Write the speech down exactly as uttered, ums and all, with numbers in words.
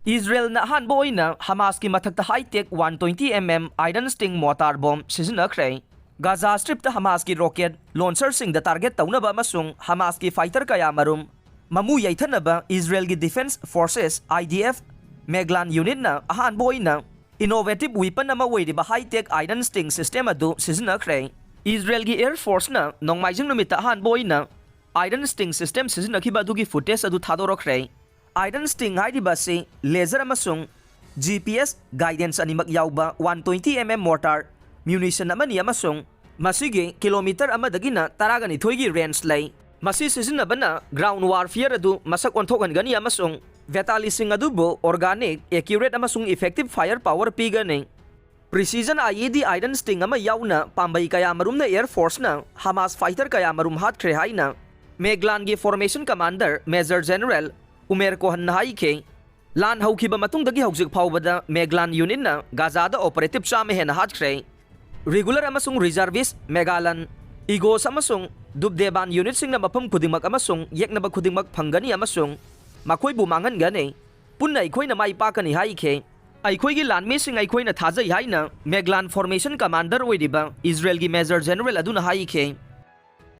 ꯏꯖꯔꯦꯜꯅ ꯑꯍꯥꯟꯕ ꯑꯣꯏꯅ ꯍꯃꯥꯁꯀꯤ ꯃꯊꯛꯇ high-tech one twenty mm Iron Sting mortar bomb ꯁꯤꯖꯤꯟꯅꯈ꯭ꯔꯦ꯫ ꯒꯥꯖꯥ ꯁ꯭ꯇ꯭ꯔꯤꯞꯇ ꯍꯃꯥꯁꯀꯤ ꯔꯣꯀꯦꯠ ꯂꯣꯟꯆꯔꯁꯤꯡꯗ ꯇꯥꯔꯒꯦꯠ ꯇꯧꯅꯕ ꯑꯃꯁꯨꯡ ꯍꯃꯥꯁꯀꯤ ꯐꯥꯏꯇꯔ ꯀꯌꯥꯃꯔꯨꯝ ꯃꯃꯨ ꯌꯩꯊꯅꯕ ꯏꯖꯔꯦꯜꯒꯤ ꯗꯤꯐꯦꯟꯁ ꯐꯣꯔꯁꯦꯁ, IDF, ꯃꯦꯒ꯭ꯂꯥꯟ ꯌꯨꯅꯤꯠꯅ ꯑꯍꯥꯟꯕ ꯑꯣꯏꯅ innovative weapon ꯑꯃ ꯑꯣꯏꯔꯤꯕ high-tech Iron Sting system ꯑꯗꯨ ꯁꯤꯖꯤꯟꯅꯈ꯭ꯔꯦ꯫ ꯏꯖꯔꯦꯜꯒꯤ ꯑꯦꯌꯔ ꯐꯣꯔꯁꯅ ꯅꯣꯡꯃꯥꯏꯖꯤꯡ ꯅꯨꯃꯤꯠꯇ ꯑꯍꯥꯟꯕ ꯑꯣꯏꯅ Iron Sting system ꯁꯤꯖꯤꯟꯅꯈꯤꯕ ꯑꯗꯨꯒꯤ footage ꯑꯗꯨ ꯊꯥꯗꯣꯔꯛꯈ꯭ꯔꯦ꯫ Iron Sting ꯍꯥꯏꯔꯤꯕ ꯑꯁꯤ laser ꯑꯃꯁꯨꯡ GPS guidance ꯑꯅꯤꯃꯛ ꯌꯥꯎꯕ one twenty mm mortar munition ꯑꯃꯅꯤ ꯑꯃꯁꯨꯡ ꯃꯁꯤꯒꯤ ꯀꯤꯂꯣꯃꯤꯇꯔ ꯑꯃꯗꯒꯤꯅ ꯇꯔꯥꯒ ꯅꯤꯊꯣꯏꯒꯤ range ꯂꯩ꯫ ꯃꯁꯤ ꯁꯤꯖꯤꯟꯅꯕꯅ ground warfare ꯑꯗꯨ ꯃꯁꯛ ꯑꯣꯟꯊꯣꯛꯍꯟꯒꯅꯤ ꯑꯃꯁꯨꯡ ꯚꯦꯇꯥꯂꯤꯁꯤꯡ ꯑꯗꯨꯕꯨ organic, accurate ꯑꯃꯁꯨꯡ effective fire power ꯄꯤꯒꯅꯤ꯫ Precision IED Iron Sting ꯑꯃ ꯌꯥꯎꯅ ꯄꯥꯝꯕꯩ ꯀꯌꯥꯃꯔꯨꯝꯅ ꯑꯦꯌꯔ ꯐꯣꯔꯁꯅ ꯍꯃꯥꯁ ꯐꯥꯏꯇꯔ ꯀꯌꯥꯃꯔꯨꯝ ꯍꯥꯠꯈ꯭ꯔꯦ ꯍꯥꯏꯅ ꯃꯦꯒ꯭ꯂꯥꯟꯒꯤ formation commander Major General ꯎꯃꯦꯔ ꯀꯣꯍꯟꯅ ꯍꯥꯏꯈꯤ꯫ ꯂꯥꯟ ꯍꯧꯈꯤꯕ ꯃꯇꯨꯡꯗꯒꯤ ꯍꯧꯖꯤꯛ ꯐꯥꯎꯕꯗ ꯃꯦꯒ꯭ꯂꯥꯟ ꯌꯨꯅꯤꯠꯅ ꯒꯥꯖꯥꯗ operative ꯆꯥꯝꯃ ꯍꯦꯟꯅ ꯍꯥꯠꯈ꯭ꯔꯦ꯫ Regular ꯑꯃꯁꯨꯡ reservist, ꯃꯦꯒꯥꯂꯟ, ꯏꯒꯣꯁ ꯑꯃꯁꯨꯡ ꯗꯨꯕꯗꯦꯕꯥꯟ ꯌꯨꯅꯤꯠꯁꯤꯡꯅ ꯃꯐꯝ ꯈꯨꯗꯤꯡꯃꯛ ꯑꯃꯁꯨꯡ ꯌꯦꯛꯅꯕ ꯈꯨꯗꯤꯡꯃꯛ ꯐꯪꯒꯅꯤ ꯑꯃꯁꯨꯡ ꯃꯈꯣꯏꯕꯨ ꯃꯥꯡꯍꯟꯒꯅꯤ꯫ ꯄꯨꯟꯅ ꯑꯩꯈꯣꯏꯅ ꯃꯥꯏ ꯄꯥꯛꯀꯅꯤ ꯍꯥꯏꯈꯤ꯫ ꯑꯩꯈꯣꯏꯒꯤ ꯂꯥꯟꯃꯤꯁꯤꯡ ꯑꯩꯈꯣꯏꯅ ꯊꯥꯖꯩ ꯍꯥꯏꯅ ꯃꯦꯒ꯭ꯂꯥꯟ formation commander ꯑꯣꯏꯔꯤꯕ ꯏꯖꯔꯦꯜꯒꯤ Major General ꯑꯗꯨꯅ ꯍꯥꯏꯈꯤ꯫